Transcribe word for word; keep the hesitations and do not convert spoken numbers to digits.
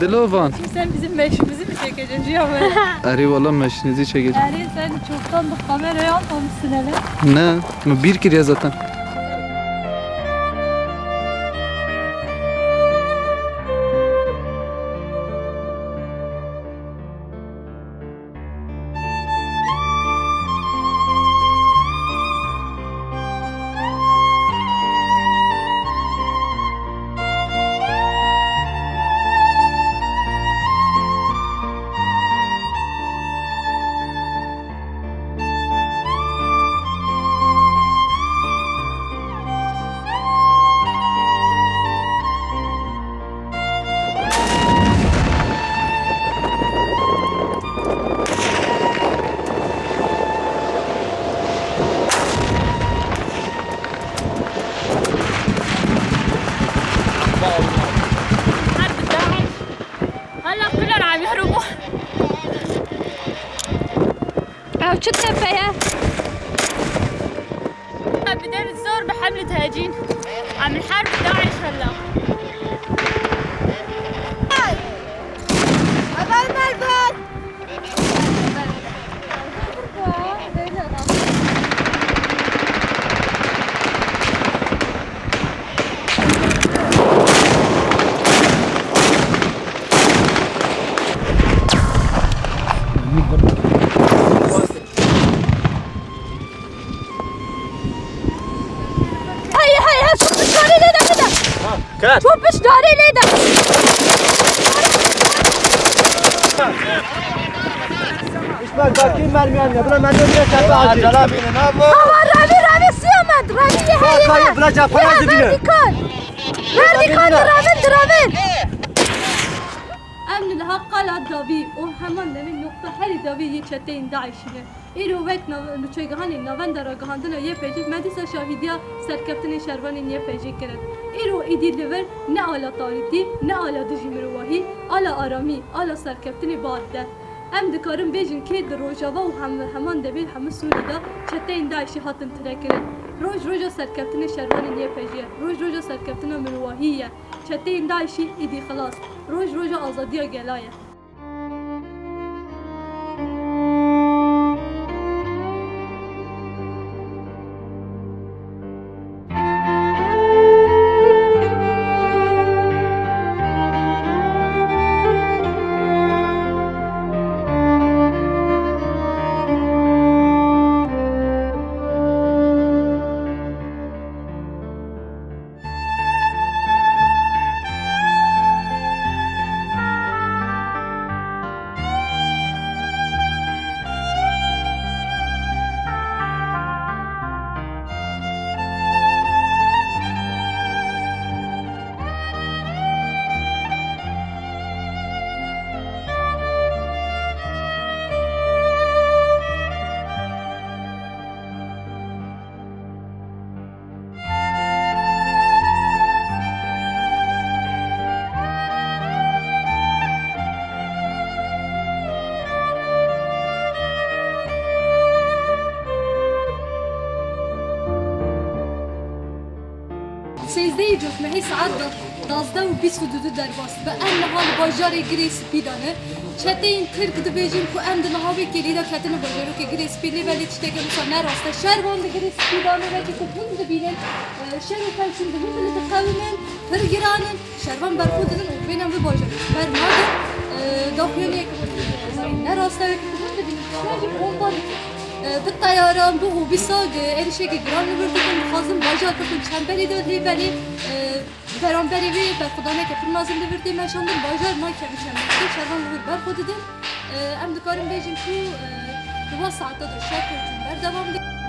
Dilovan. Şimdi sen bizim meşimizi mi çekeceksin Cihan Bey? Erê, valla meşinizi çekeceğim. Erê, sen çoktan bu kamerayı almamışsın hele. Ne? Mi bir kiriye zaten. Her bi DAIŞ. Hala kular am yaro bu. Ev çi tepe ye? Bi der zor bi hemli tehcîn. Em li her bi DAIŞ hela. Haber ver ver. Hey, hey, hey, şu piştdarê lê de, lê de. Ha, ker. Şu piştdarê lê de. İsmail, bak, kim mermi yanına? Buna mermi bile çarpı acil. Acele binin, ha, bu. Tamam, ravi, ravi, siyamet, ravi, ye, Bak, hayır, hayır, var. Buna çarpı Ye, acil bile. Verdikan. Verdikan, diravin, diravin. Em li niha qala dawî û heman demê noqta herî dawî yê çeteyên DAIŞ'î ne. Îro wek nav-, nûçegihanên Navenda Ragihandina Y P G me dîsa şahîdiya serkeftinên şervanên Y P G kirin. Îro êdî li vir ne ala tarîtî, ne ala dijî mirovahî, ala aramî, ala serkeftinê bi hat de. Em dikarin bêjin kê di Rojava û hem, heman demê hemû Sûrî de çeteyên DAIŞ'î hatin tirekirin. Roj roja serkeftinê şervanên Y P G ye. Roj roja serkeftina mirovahî ye. Çeteyên DAIŞ'î êdî xilas. Roj roja azadiya gela ye. Sêzdehê cotmehê saet da-, duwazdeh û bîst û du derbas dibe. Em niha li bajarê Girê Spî de ne. Çeteyên Tirk dibêjin ku em di niha wê kêlî de ketine bajarokê Girê Spî, lê belê tişteke wisa ne rast e. Şervan di Girê Spî de ne, wekî ku hûn dibînin, e, şer û pevçûn di hûn li diqewimin, pir giran in. Şervan berxwe didin û bêne vê bajarê ber nadin. E, daxuyaniyeke ne rast e, wekî ku hûn dibînin, tiştê jî bomba dikin. E, bi teyaran, bi hobîsa, e, êrişeke giran li vir dikin, dixwazin bajar bixin çemberê de, lê belê, e, Beramberî vê berxwedaneke pir mezin li vir tê meşandin, bajar nakeve çemberî, şervan li wir berxwe didin. E, em dikarin bêjin ku, e, di wa saeta de şer pevçûn berdewam dikin.